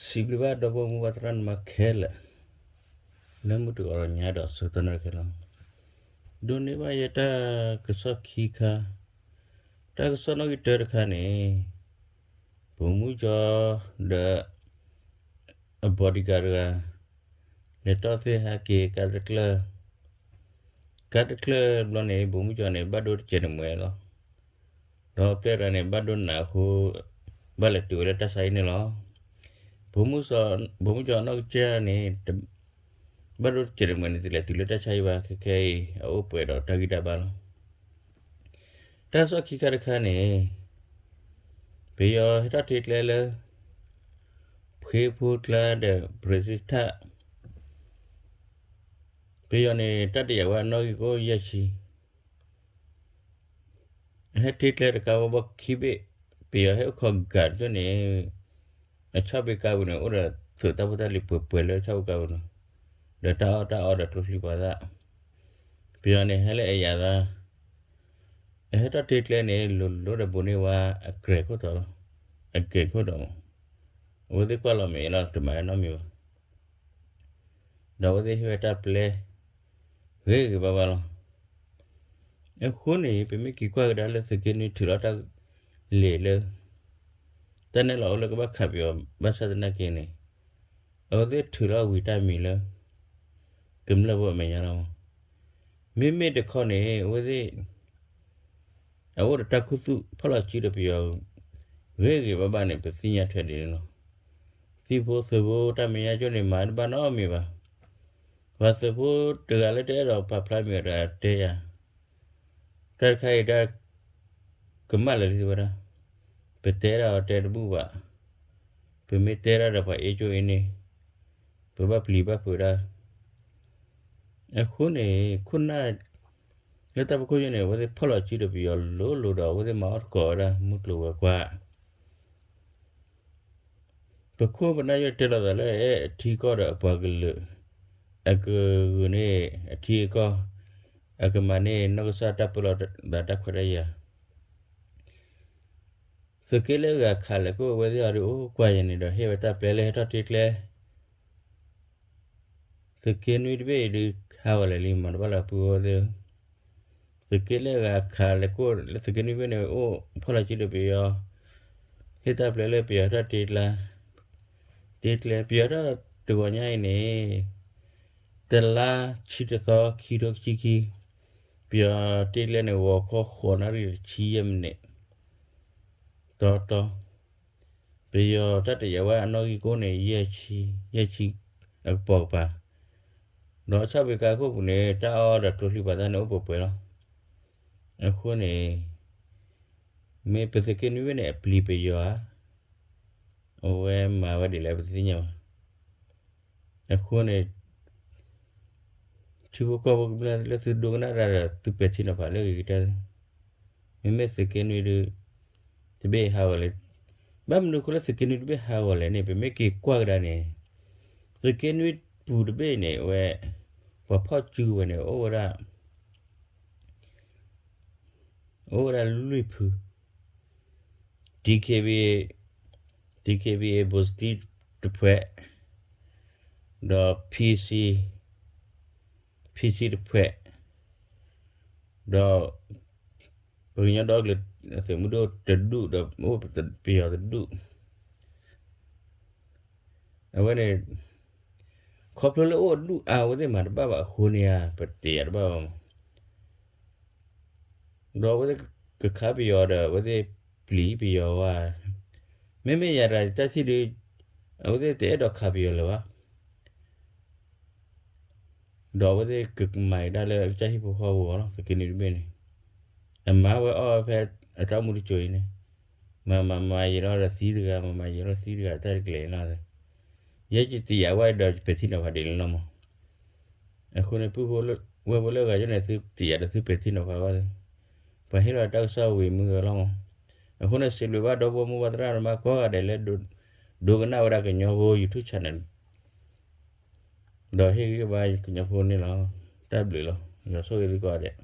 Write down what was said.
စံးဘျုးဘၣ်ဒီပုၢ်ဝဲၢ်မုၢ်ဘၣ်သရၣ်သမါခဲလၢာ် လၢမုၢ်တဂီၤညါဒီးဆၢကတီၢ်ခဲလၢာ်, ဒိးန့ၢ်ဘၣ်ယတၢ်ကစီၣ်ခံခါ, တၢ်ကစီၣ်နီၣ်ဂံၢ်တၢတခါန့ၣ်, ပိာ်မုၣ်ကၠီဒီး အ bodyguard တဂၤ လဲၤတီၢ်သ့ၣ်ဟဲက့ၤကါတကျၢၢ်, ကါတကျၢၢ်ဘျီန့ၣ် ပိာ်မုၣ်ကၠီန့ၣ် ဘၣ်ဒိတစဲးတမှဲၤလီၤ. ဒီးပျဲၢ်တဂၤန့ၣ် ဘၣ်ဒိနးအဃိ ဘၣ်လဲၤတုၤဝဲလၢတၢ်ဆါဟံၣ်န့ၣ်လီၤ. ပိာ်မုၣ်ကၠီနီၢ်ကစၢ်န့ၣ် ဘၣ်ဒိတစဲးတမှဲၤန့ၣ် တလဲၤတုၤလၢတၢ်ဆါဟံၣ်ဘၣ် ခဲခဲအံၤ အအိၣ်ပှဲၤဒီးတၢ်ဂံၢ်တၢ်ဘါလီၤ. တၢ်ကစီၣ်ခံခါတခါန့ၣ်, ပယီၤဟဲထီၣ်ထံကျဲလၢ ဖှ့ဖိကျါဒီး ဘြ့းစံထၣ်, ပယီၤန့ၣ် တၢ်တယာ်ဝဲအနီၣ်ဂံၢ်ကအိၣ်ယဲၢ်ဆံ အဟဲထံကျဲတကးဝဲဘီခံဘ့ၣ်, ပယီၤဟဲအိၣ်ခိးကၤတကၠိန့ၣ်, အဆီၣ်ဘ့ကါပူၤန့ၣ် အိၣ်ဒီးသုးတၢ်ဖိတၢ်လံၤပှဲၤပှဲၤလၢဆီၣ်ဘ့ကါပူၤန့ၣ်, ဒီးတၢ်အီၣ်တၢ်အီဒီးကျိချံပှၤသၣ်, ပယီၤန့ၣ်ဟဲလၢအယၤသး, အဟဲထီၣ်ထံကျဲန့ၣ် လိၤလိၤဒီးဘိးန့ၢ်ဝဲအကြဲးခိၣ်တီလီၤ, အကြဲးခိၣ်တီ, အဝဲသ့ၣ်ကွၢ်လီၤမ့ၢ်လီၤ တမၤဝဲနီတမံၤဘၣ် ဒီးအဝဲသ့ၣ်ဟ့ၣ်ဝဲတၢ်ပျဲ ဂ့ၤဂ့ၤဘၣ်ဘၣ်လီၤ. အဃိန့ၣ် ပမ့ၢ်က့ၤကွၢ်ကဒါလၢသုးက့နွံထုးလီၤတၢ်လံာ်လၢ တၢ်နဲၣ်လီၤအိၣ်လၢကဘၣ်ခးပယီၤ ဘၣ်ဆၣ်သနာ်က့န့ၣ်, အဝဲသ့ၣ်ထုးလီၤဝံၤတၢ်မံၤလၢ ကမျၢၢ်ဖိအမဲာ်ညါလီၤ. မ့မ့ၢ်တခီန့ၣ် အဝဲသ့ၣ် အအိၣ်ဒီးတၢ်ခူသူၣ်ဖီၣ်လီၤစုဒီးပယီၤ ဂ့ၤဂ့ၤဘၣ်ဘၣ်န့ၣ် ပသ့ၣ်ညါထွဲဒ်န့ၣ်လီၤ. သံၣ်ဖိသုးဖိတၢ်မဲာ်ညါကၠိန့ၣ် မၤတဘၣ်နီတမံၤဘၣ်. ပှၤသုးဖိတဂၤလၢတအဲၣ်ဒိးပာ်ဖျါမံၤအီၤတဂၤတဲယၤ, တၢ်တခါအံၤတၢ် ကမၣ်လၢာ်လံဝဲဒၣ်, ပတဲဒၣ်အီၤတဲတဘူၣ်ဘၣ်, ပမ့ၢ်တဲဒၣ်ဒီးပှၤအ့ၣ်ကၠိအ့ၣ်န့ၣ်, ပဘၣ်ပျံၤဘၣ်ဖုးဒၣ် အဃိန့ၣ် ခိၣ်နၢ် လၢတၢ်ဖီခိၣ်ညါန့ၣ် အဝဲသ့ၣ်ဖီၣ်လီၤစုဒီးပယီၤလိၤလိၤဒီး အဝဲသ့ၣ်မၤအီၣ်သကိးဝဲဒၣ် မုၢ်ကျိၤဝဲၤကွာ် ပခိၣ်ပနၢ်ယိၣ်တဲလီၤသးလၢအဲၣ်အထံကီၢ်ဒီးအပှၤကလုာ် အကဂုာ်န့ၢ်အထံအကီၢ်, အကမၤန့ၢ်နီၢ်ကစၢ်တၢ်ပၢလီၤသးတၢ်ခွဲးတၢ်ယာ် သုးက့လၢအဂၤခးလဲၤကိးအဝဲသ့ၣ်အီၤဒီး အိၣ်ကွၢ်ယဲန့ၣ်ဒီးဟ့ၣ်ဝဲတၢ်ပျဲလၢဟဲထီၣ်တ့ကျဲ သုးက့နွံတဘ့ၣ်အံၤဒုး ဟးဂီၤလဲာ်လံ မၤတဘၣ်လၢအပုၢ်အဝဲသ့ၣ်ဧၢ, သုးက့လၢအဂၤခးလဲၤကိးလၢသုးက့နွံတဘ့ၣ်န့ၣ် အိၣ်ဖီၣ်လီၤစုဒီးပယီၤ ဟ့ၣ်တၢ်ပျဲလၢပယီၤဟဲထီၣ်တ့ကျဲ တ့ကျဲ ပယီၤဟဲထီၣ်တဂီၤညါအံၤန့ၣ် တလါဆံတသီ ခံထိခံဆံခံ, ပယီၤတ့ကျဲန့ၣ် ဂီၤခီဃိးနၣ်ရံၣ်တဆံယဲၢ်မံးနံး တီတီ, ပယီၤတၢ်တယာ်ဝဲအနီၣ်ဂံၢ်ကအိၣ်န့ၣ် ယဲၢ်ဆံ, ယဲၢ်ဆံအကပိာ်ကပၤ, ဒီးဆီၣ်ဘ့ကါခိၣ်ပူၤန့ၣ် တၢ်အီၣ်ဒီးကျိချံပှၤသၣ်န့ၣ်အိၣ်ပှဲၤပှဲၤလီၤ. အဃိန့ၣ် မ့ၢ်ပသုးက့နွံဘ့ၣ်န့ၣ် အပျံၤပယီၤဧါ, အဝဲမၤဝဲဒ်လဲၣ်ပတသ့ၣ်ညါဘၣ်. အဃိန့ၣ် ထံဖိကီၢ်ဖိကမျၢၢ်လၢသုဒိကနၣ်တၢ်ဒီး သုပဲာ်ထံနီၤဖးလၢအဂ့ၤကတၢၢ်, မ့မ့ၢ်သုးက့နွံဒုး တဘ့ၣ်ဟးဂီၤလဲၣ်, ဘၣ်မနုၤအဃိလၢသုးက့နွံတဘ့ၣ်ဟးဂီၤလဲၣ်န့ၣ် ပမ့ၢ်က့ၤကွၢ်ကဒါန့ၣ် သုးက့နွံပူၤတဘ့ၣ်န့ၣ် အဝဲ ပှၤဖီၣ်စုဝဲန့ၣ် အိၣ်ဝဲဒၣ် အိၣ်ဝဲဒၣ်လွံၢ်ဖု, DKBA, DKBA ဘိၣ်စတံတဖှဲး, ဒီး PC, PC တဖှဲး, ဒီး ပကညီဒီကလုာ်သုးမုၢ်ဒိၣ်တဒူၣ်ဒီး အိၣ်ပယီၤတဒူၣ် အဝဲန့ၣ် ခီဖျိလၢအိၣ်အဒူၣ်အါ အဝဲသ့ၣ်မၤတဘၣ်ဘၣ်အဃိန့ၣ်ဧါ ပတယာ်တဘၣ်ဘၣ်မး, ဒီးအဝဲသ့ၣ်ကခးပယီၤဒီး အဝဲသ့ၣ်ပျံၤပယီၤဝဲ, မ့မ့ၢ်ယၤတၢ်တၢ်ထံၣ်ဒုး အဝဲသ့ၣ်တအဲၣ်ဒိးခးပယီၤလၢၤဘၣ် ဒီးအဝဲသ့ၣ်ကမၤကဒါလၢအကစၢ်ဟံၣ်ဖိဃီဖိအဂီၢ်လီၤ. သုးက့နွံတဘ့ၣ်န့ၣ် အမၤဝဲအီၣ်ဝဲဖဲအတၢ်အိၣ်မူတစိၤအံၤန့ၣ်, မၤမၤမၤယံာ်လီၤဒီးသံတဂၤ, မၤမၤယံာ်လီၤသံတဂၤ တၢ်တကျဲၤလီၤ. ယဲယတယာ်ဝဲဒီး ယပဲာ်ထံနီၤဖးဒ်န့ၣ်လီၤမး. အဃိန့ၣ် ပုၢ်ဖိဝဲၢ်ဖိလၢအဂၤယိၣ်န့ၣ် သုတယာ်ဒီးသုပဲာ်ထံနီၤဖးဘၣ်သ့, ပှၤဟ့ၣ်လီၤတၢ်ကစီၣ်ဝံၤမုၢ်ဂီၤလီၤမး. အဃိန့ၣ် စံးဘျုးဘၣ်ဒီပုၢ်ဝဲၢ်မုၢ်ဘၣ်သရၣ်သမါကိးဂၤဒဲးလၢ ဒိကနၣ်ဝဲဒၣ်ကညီဖိ YouTube channel ဒီးဟ့ၣ်ဂံၢ်ဘါကညီဖိန့ၣ်လီၤ. တၢ်ဘျုးလီၤ. ယွၤဆိၣ်ဂ့ၤသုကိးဂၤဒဲး.